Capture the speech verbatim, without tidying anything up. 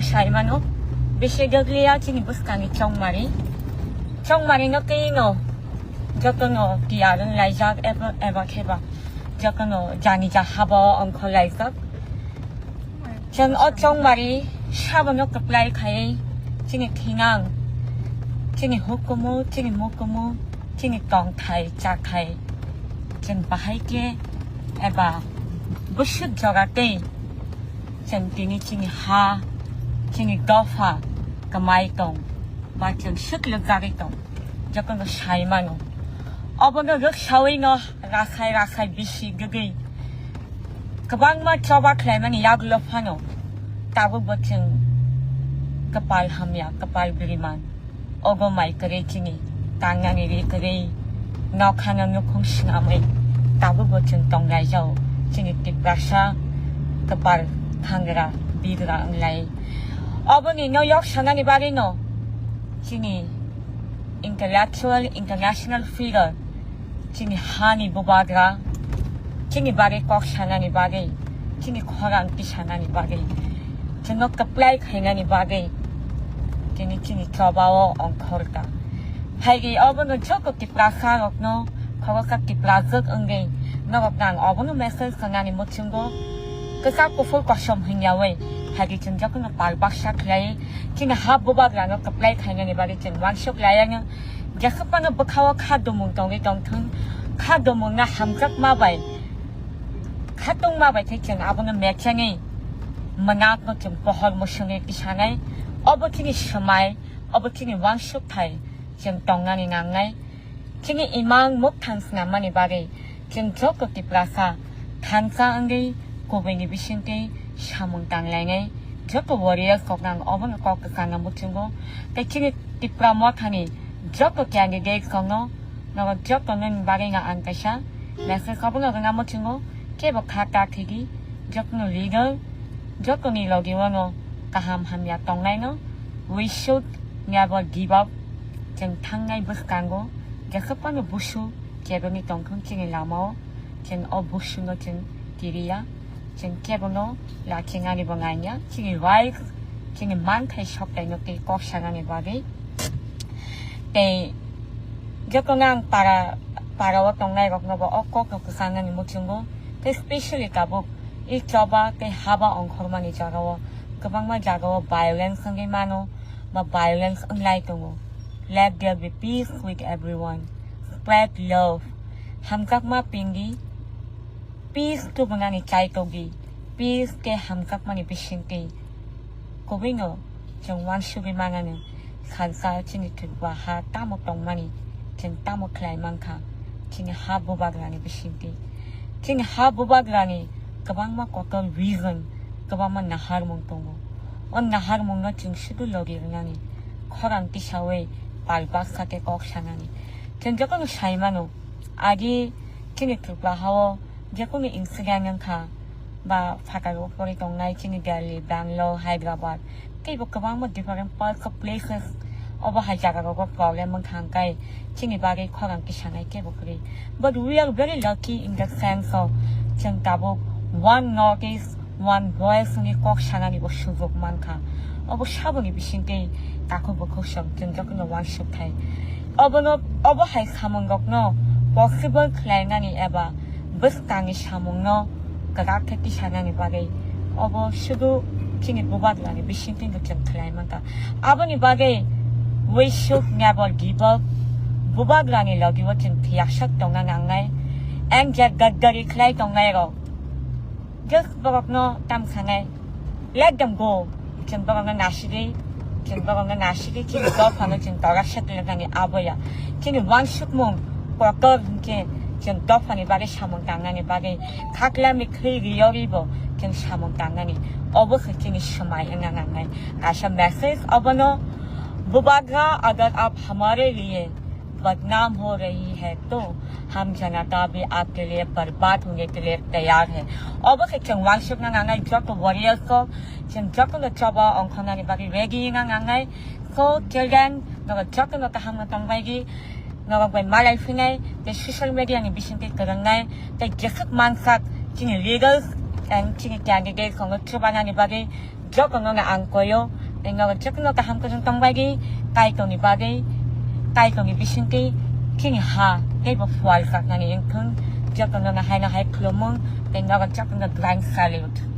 Saimano, bisi gaglia chini bwskangni chongmari. Chongmari no tei no jotono tiyar wng laijak eba, eba kheba jotono jani ja haba o ongkhor laijak. Chwng o chongmari sabono kwplai khai chini thinang, chini hukumu, chini mukumu, chini tongthai chathai chwng bahai khe eba bwswk jora tei chwng tini chini ha, chini dopha kwmai tong ba chwng swk lwkjagwi tong, jotono sai mano. Obono rwksaui no rasai rasai bisi gwgwi kwbangma choba khlaimani yagulo phano tabukbo chwng kwpal hamya, kwpal biriman. Ogo mai kwrwi chini tangnani ri kwrwi nokhano nukhung swnamwi tabukbo chwng tonglaijao chini Tiprasa kwpal thangra bigra wnglai. Oboni no yok sanani bagwi no chini intellectual, international figure, chini hani bubagra, chini bagwi kok sanani bagwi, chini khorang tisanani bagwi, chwngno kwplai khainani bagwi, chini, chini choba o ongkhor ta. Phaidi obono joto Tiprasa rokno, khoroksa Tiprajwk wngwi norokno ang obono message khanani muchungo, kwchak kuphur kosom hwnyawi, phaidi chwng jotono pal baksa khlai, chini ha bubagrano kwplai khainani bagwi chwng uansuk laianw. Jeswk phano bwkhao kha dumung tongwi tongthwng, kha dumungno hamjakma bai, kha tungma bai khe chwng abono mechangwi mwnakno chwng pohor mwswngwi tisanai. Obo chini swmai, obo chini uansukthai chwng tongnani nangnai. Chini imang mukthang swnammani bagwi chwng joto Tiprasa thansa wngwi kubuini bisingtwi samung tanglainai. Joto warriors rokno ang obono kok kwchangno muchungo. Tei chini Tipra Mothani joto candidate rokno, nogo joto nini bagwi no ang kaisa message obono rwna muchungo. Kebo kha ta thwidi, jotono leader, jotoni logi o no kaham hamya tongnaino. We should never give up. Chwng thangnai bwskango jeswk phano busu keboni tongthung chini lamao, chwng o busuno chwng kiriya, chwng kebono lachinani bo nganya, chini right, chini manthai soktaino tei kok sanani bagwi. Tei jotono ang para, para o tongnai rokno bo o kok no kwchangnani muchungo, tei specially tabuk i choba tei haba ongkhormani jagao kwbangma jagao violence wngwi mano, ba violence wnglai tongo. Let there be peace with everyone. Spread love. Hamjakma pingdi. Peace tubunani chaitokdi. Peace tei hamjakmani bisingtwi. Kubuino chwng uansugwi manani, salsa chini Tripura ha tamo tongmani, chwng tamo khlai mankha, chini ha bubagrani bisingtwi. Chini ha bubagrani kwbangma kotor vision, kwbangma naharmung tongo. O naharmungno chwng sudu logi rwnani, khorang tisawi pal baksa khe kok sanani. Chwng jotono sai mano, agi chini Tripura hao jekunu incident wngkha, ba phataro pori tongnai chini Delhi, Bangalore, Hyderabad, teibo kwbangma different parts of places. Obo hai jagarogo problem wngkha hwnkhe chini bagwi khorang tisanai kebo kwrwi. But we are very lucky in the sense of chwng tabuk one North East, one voice wngwi kok sanani bo sujok mankha. Obo saboni bisingtwi takhuk bukhuk song chwng jotono uansuk thai. Obono, obo hai samungrokno possible khlainani eba bwskangni samungno kwrak khe tisanani bagwi obo sudu chini bubagrani bisingtwi no chwng khlai mankha. Aboni bagwi we should never give up. Bubagrani logi o chwng thiyaksak tongna nangnai. Ang je gaddari khlai tongnai rok, just borokno tam sanai, let them go. Chwng borokno nasigwi, chwng borokno nasigwi, chini dophano chwng tora settlement nani aboya. Chini uansukmung kotor hinkhe chwng dophani bagwi samung tangnani bagwi khaklami khwi riyoribo chwng samung tangnani. Obo khe chini swmai wngna nangnai. Kaisa message obono, bubagra agar aap hamare liye badnaam ho rahi hai to hum janata bhi aapke liye barbaad hone ke liye taiyar hai. Obo khe chwng uansukna nangnai joto warriors rok, chwng jotono choba ongkhornani bagwi ready wngna nangnai. So children, nogo jotono kaham no tongbaidi, nogo bai malai phinai, tei social media ni bisingtwi kwrwngnai, tei jeswk mansak chini leaders and chini candidates rokno chubanani bagwi Jotono no ang koyo, tei nogo jotono kaham kwchwng tong bagwi, Kaitorni bagwi, Kaitorni bisingtwi, chini ha teibo phuarjaknani wngthung, jotono no haino hai khulumung, tei nogo jotono grand salute.